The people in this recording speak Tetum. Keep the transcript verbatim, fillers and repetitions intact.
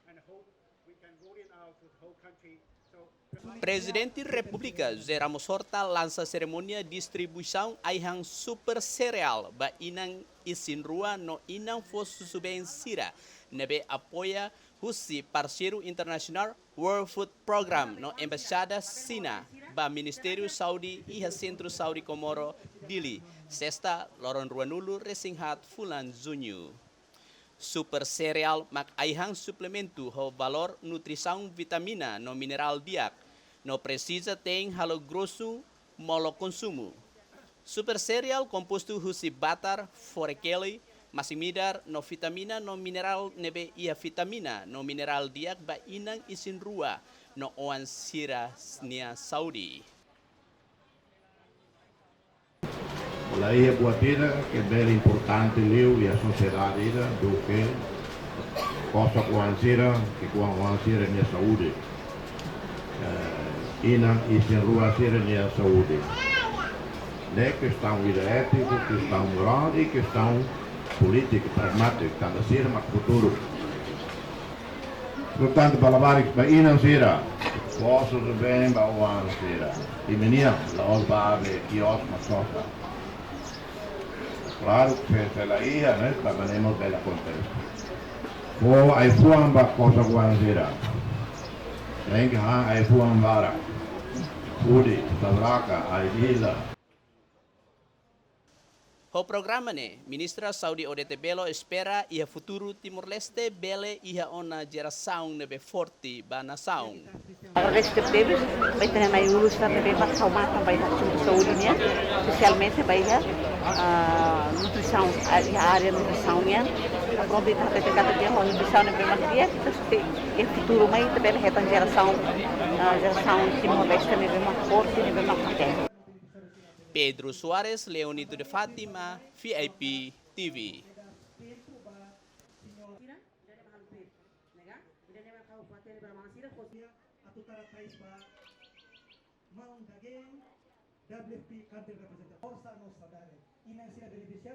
And hope we can roll it out to the whole country. So Prezidente Repúblika José Ramos Horta lansa serimónia distribuisaun ai-han Super Cereal ba inan isin-rua no inan fó susubeen sira ne'ebé apoia husi parseiru internasionál World Food Program no Embaixada Xina ba Ministériu Saúde iha Sentru Saúde Comoro, Dili, Sesta, loron ruanulu resin haat fulan Juñu. Super Cereal mak ai-han suplementu ho valór nutrisaun vitamina no minerál di'ak, no presiza te'in halo grosu molok konsumu. Super Cereal kompostu husi batar, forekeli, masin-midar no vitamina no minerál ne'ebé iha vitamina no minerál di'ak ba inan isin-rua no oan sira-nia saúde. La iha buat ida ke bele importante liu iha sosiedade ida duké kosok oan sira, ki'ikoan oan sira-nia saúde. Eh, inan isin-rua sira-nia saúde. Ne'e kestaun ida étiku, kestaun morál i kestaun polítiku, pragmátiku, tanba sira mak futuru. Portantu, ba labarik, ba inan sira, fó susubeen ba oan sira. Imi-nian, la'ós ba be kios mak sosa. Klaru, se, se la iha, ne'e, tanba ne'e mós bele akontese. Fó ai-fuan ba kosok oan sira. Tenke han ai-fuan barak. Fudi, sabraka, ai-dila. Ho programa ne'e, Ministra Saúde Odete Bello espera iha futuru Timor-Leste bele iha ona jerasaun ne'ebé forte ba nasaun. Agradese tebes, ba ita-nia na'i-ulun sira ne'ebé mak hau matan ba iha assunto saúde nian, espesialmente ba iha, ah, nutrisaun, ah, iha área nutrisaun nian. Prontu, ita hatete katak iha nutrisaun ne'ebé mak di'ak, ita sei iha futuru mai ita bele hetan jerasaun, ah, jerasaun Timor-Leste ne'ebé mak forte, ne'ebé mak potente. Pedro Soares, Leonito de Fátima, V I P T V.